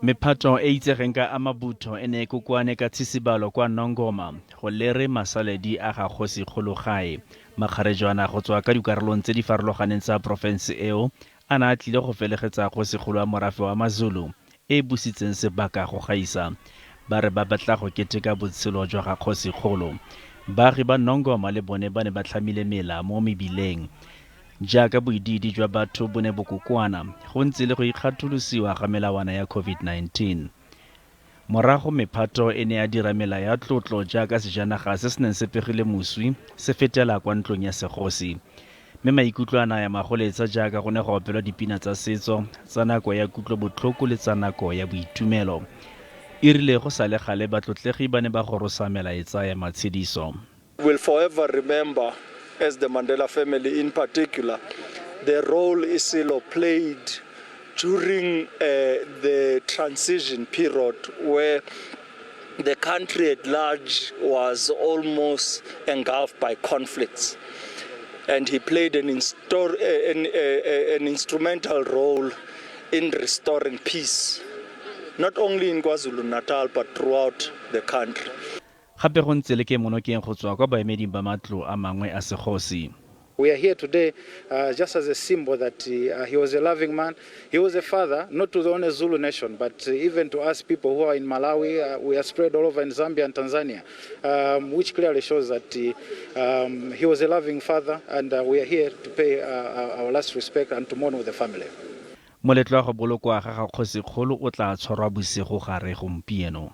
Mephato e e itsegeng ka Amabutho e ne e kokoane ka tshisibalo kwa Nongoma go lere masaledi a ga Kgosikgolo gae. Makgarejwana go tswa ka dikarolong tse di farologaneng tsa porofense eo a ne a tlile go felegetsa kgosikgolo wa morafe wa Mazulu e e busitseng sebaka go gaisa. Ba re ba batla go keteka botshelo jwa ga kgosikgolo. Baagi ba Nongoma le bone ba ne ba tlhamile mela mo mebileng. Jaaka boidiidi jwa batho bo ne bo kokoana, go ntse le go ikgatholosiwa ga melawana ya COVID-19. Morago mephato e ne ya dira mela ya tlotlo jaaka sejanaga se se neng se pegile moswi se fetela kwa ntlong ya segosi. Mme maikutlo a naya magoletsa jaaka go ne go opelwa dipina tsa setso tsa nako ya kutlobotlhoko le tsa nako ya boitumelo. E rile go sa le gale batlotlegi ba ne ba gorosa melaetsa ya matshediso. Will forever remember, as the Mandela family in particular, the role Isilo played during the transition period where the country at large was almost engulfed by conflicts. And he played an instrumental role in restoring peace, not only in KwaZulu Natal, but throughout the country. Gape go ntse le kemonokeng go tswa kwa baemeding ba matlo a mangwe a segosi. We are here today just as a symbol that he was a loving man. He was a father, not to the only Zulu nation, but even to us people who are in Malawi. We are spread all over in Zambia and Tanzania, which clearly shows that he was a loving father, and we are here to pay our last respect and to mourn with the family. Moletlo wa go bolokwa ga ga kgosikgolo o tla tshwarwa bosigo gare gompieno.